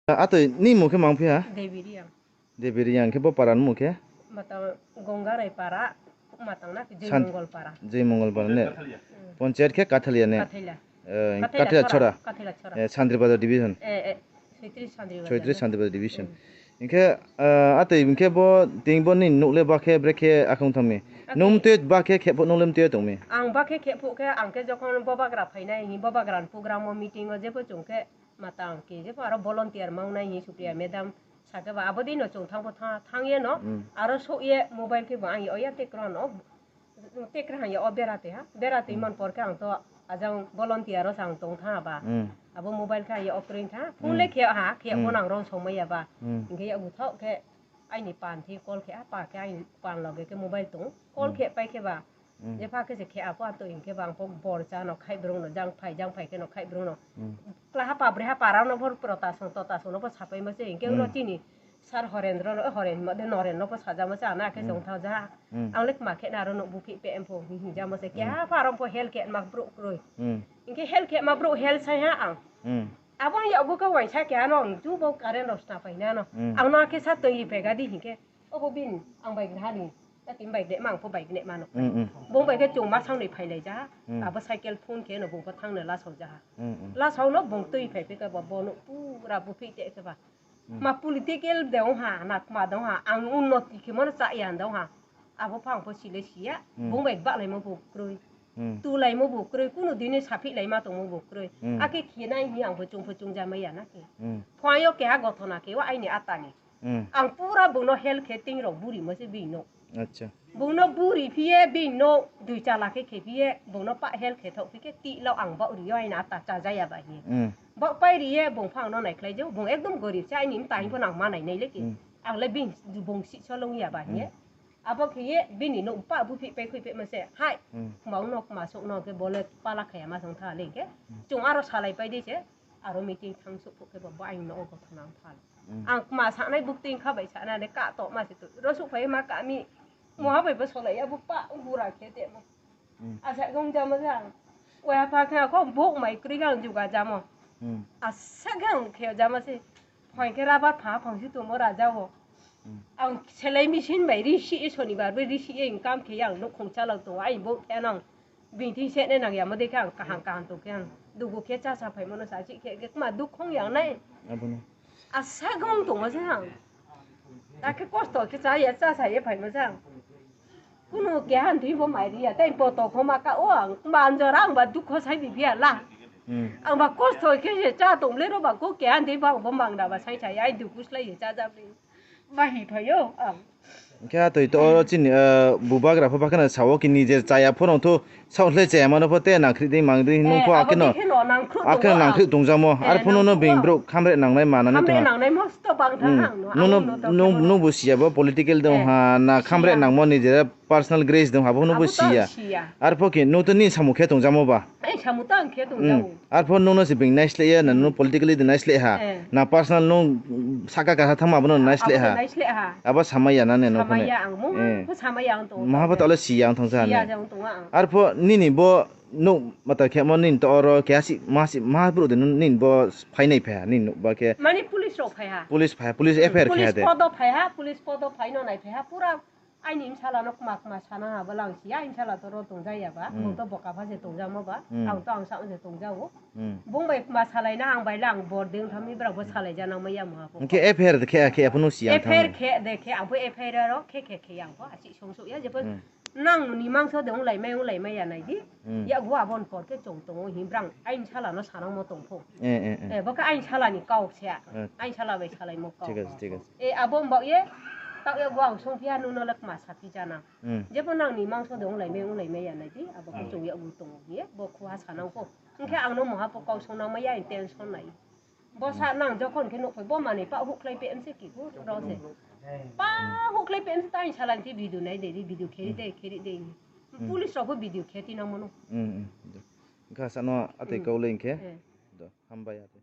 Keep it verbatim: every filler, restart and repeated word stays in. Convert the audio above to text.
Atwi ni mung khe mang phiya? Devi Reang. Devi Reang khe bo para ni mung khe? Matang Gongarai para, matang na San- Joymongol para. Joymongol para ne? Hmm. Panchayat khe Kathalia ne? Kathalia. Eh, Kathalia Kathalia chora. Chora. Kathalia chora. Eh, Sandri Bazar division. Eh, eh, Soitris Sandri Bazar. Soitris Sandri Bazar division. Hmm. Hinkhe, eh, atwi hinkhe bo ting bo ni nukle ba khe bre khe akhung thangmi. Atwi. Nung twi ba khe khepho nung lem twi tongmi. Ang ba khe khepho khe ang khe jokhon bobagra phainai, hi bobagra ni program o meeting o jebo chwng khe matang khe jebo aro volunteer mangnai hi Supriya madam sakhe ba abo dino chwng thangbo tha-, thangye no. Hmm. Aro sokye mobile khe bo ang oya tekra no. Tekra hanya o bera twi ha. Bera twi Hmm. man por khe ang to ajang volunteer o sa ang tong tha ba. Hmm. Abo mobile khe hanya off kring tha. Phone Hmm. le khe ha, khe Hmm. bo nang rong song maya ba. Hmm. Hinkhe ya guthok khe aini pan thi call khe, a pa khe aini pan loge khe mobile tong. Call Hmm. khe pai khe ba. Hmm. Je pha khe se khe apo ato hinkhe ba ang po bor cha no khai brung no jang phai, jang phai khe no khai brung no. Hmm. Kla ha pa bre ha para no bor pro ta song to ta song no bo sapai ma se hinkhe Hmm. uno chini Sir Horendro no, Horen ma de Noren no bo sajama se ana khe Hmm. chong thao ja. Hmm. Ang le kma khe na ro no buphi pe em pho hi hi jama se Hmm. kya pha rom pho hel khe ma bro kroi. Hmm. Hinkhe hel khe ma bro hel sai ha ang. Hmm. Abo ya bo ka wai sa kya no ang ju bo current rok sna pai na no. Hmm. Ang no khe sa twi pe ga di hinkhe. Obo bin ang bai hani. Ta tin bai de mang pho bai ne ma no. Hmm, hmm. Bo bai khe chung ma sang ni phai lai ja. Hmm. Abo cycle phone khe no bo pho thang na la so ja. Hmm, hmm. La so no bo twi phai pe ka bo bo no pura buphi te khe ba. Hmm. Ma political de ong ha, na kma de ong ha, ang unnoti khe mano cha ya de ong ha. Abo phang pho sile siya, Hmm. bung bai ba lai mo bo kroi. Hmm. Tu lai mo bo kroi, kunu dine saphi lai ma tong mo bo kroi. Hmm. Ake khe nai hi ang pho chung pho chung ja ma ya na khe. Hmm. Phai yo keha gothona khe wa aini atani. Hmm. Ang pura bung no hel khe ting rok buri mo se bini no. Acha. Bung no buri phiye, bini no dui chala khe khe phiye, bung no pa hel khe thok phi khe ti lo ang ba uri yo aini ata cha ja ya ba hi. Hmm. Bok pai ri ye, bung phang no nai khlai jo, bung ekdom gorib se, aini mtai pho nang ma nai nai le ki. Hmm. Ang le bini bung si cholong ya ba Hmm. ye. Abo khe ye, bini no pa bu phi pai khui pe ma se, hai, Hmm. ma no ma sok no ke bole pala khaya ma song tha le ke. Hmm. Chung aro salai pai de se, aro meeting thang sok pho ke bo, bo aini no go thang thal. Hmm. Ang ma sa nai buk ting kha bai sa na le ka to ma se to, ro sok phai ma ka mi, Hmm. mo ha bai bo solai ya, bo pa gura khe te mo. Hmm. Asa gong jama jang. Oya pha khe ako bok mai kri gang juga jamo. Hmm. Asa gang khe jama se. Phai khe rabar pha phang si tumo raja o. Hmm. Ang selai machine bai ri si e sonibar bai ri si e income khe yang no khong chalak to ai bo khe nang. Binti se ne nang ya mo de khe ang kahang kahang to khe ang. Dugu khe cha sa phai mono sa chi khe khe ma duk khong yang nai. Abono. Asa gong tongma se ang. Takhe kosto khe cha ya, cha sa ye phaima se ang. Kunu keha hantwi bo mai riya, tei poto khoma ka o ang, manjora ang ba dukho sai bi biya la. Hmm. Ang ba kosto khe se cha tong le ro ba ko keha hantwi ba ang bo mang da ba sai sai ai dukhu slai ye cha ja bi. Ba hi phayo ang. Khe atwi to oro chini, eh, bubagra pho bakhana sao ki nije chaya phorong thu sao hle chaya mano pho te nangkhri dei mang dei nung pho abo akheno, dei kheno nangkhru akheno tongo nangkhri ang. Tongjamo. Eh, ar phuno no nangkhru bing tongo. Bro khamre nangnai mana no khamre tong. Nangnai mosto bang thang Hmm. ang no, Nono, ang no nung, to nung busiya bo political dong Eh. Ha na khamre Eh. Nangmo nije personal grace dong ha bo no Abo to busiya. Siya. Ar pho ki nung to ni samu khe tongjamo ba. Ai samu to ang khe Hmm. Tongjamo. Arpho nungno se bini naisleh ya, na nung politically de naisleh ha. Eh. Na personal nung saka kasa thangma abono naisleh ha. Abono naisleh ha. Abo samaya na ne nung phone. Samaya ang mo, Eh. Ko samaya ang tong. Maha bo tole si yang thang sa Siya ne. Jang tong ang. Arpho nini bo nuk mata khe mo nini to oro khe asi masi maha bro de nini bo phainai pha nini nuk ba khe. Mani police rok phai ha. Police phai, police Hmm, F I R khe police de. Podo phai ha, police podo phai no nai phai ha pura. Aini msala no kma kma sana abo lang siya, aini msala to ro tongja ya ba, Hmm. Bo to boka pha se tongjamo ba, Hmm. Ang to ang sa se tongjao. Hmm. Bung bai kma salai na ang bai lang bor ding thami bra bo salai ja nang ma ya mo abo. Hingke F I R de khe, khe aphano siya F I R thang. Khe de khe ang bo F I R ro khe khe khe yang bo achi song so ya je bo Hmm. Nang ni mangso de ung lai mai ung lai mai ya nai di. Hmm. Ya gua bon por khe chong tongo hi brang aini sala no sanang mo tong pho. Eh, eh, eh. Eh, bo khe aini sala ni kau se. Eh. Aini sala bai salai mo kau. Thik ase, thik ase. Eh, abo mbak ye, tak ye gua ang song phiya nung no lek ma sa phi jana. Hmm. Jebo nang ni mangso de ung lai mai ung lai mai ya nai di, abo khe Hmm. Chong ya gu tongo ye, bo khuha sanang pho. Hingkhe ang no moha pho kau song nang mai ya tension nai. Bo sa nang jokhon khe nukphai, bo manwi pa hukhlai pe mse ki hu rose. Pa hukhlai pe mse ta aini sala ni video nai de, video kheri de, kheri de. Hmm. Police rok bo video khe tinang mano. Hmm, hmm. Wngkha sano atwi Hmm. Kau le wngkhe. Eh. Do, hambai atwi.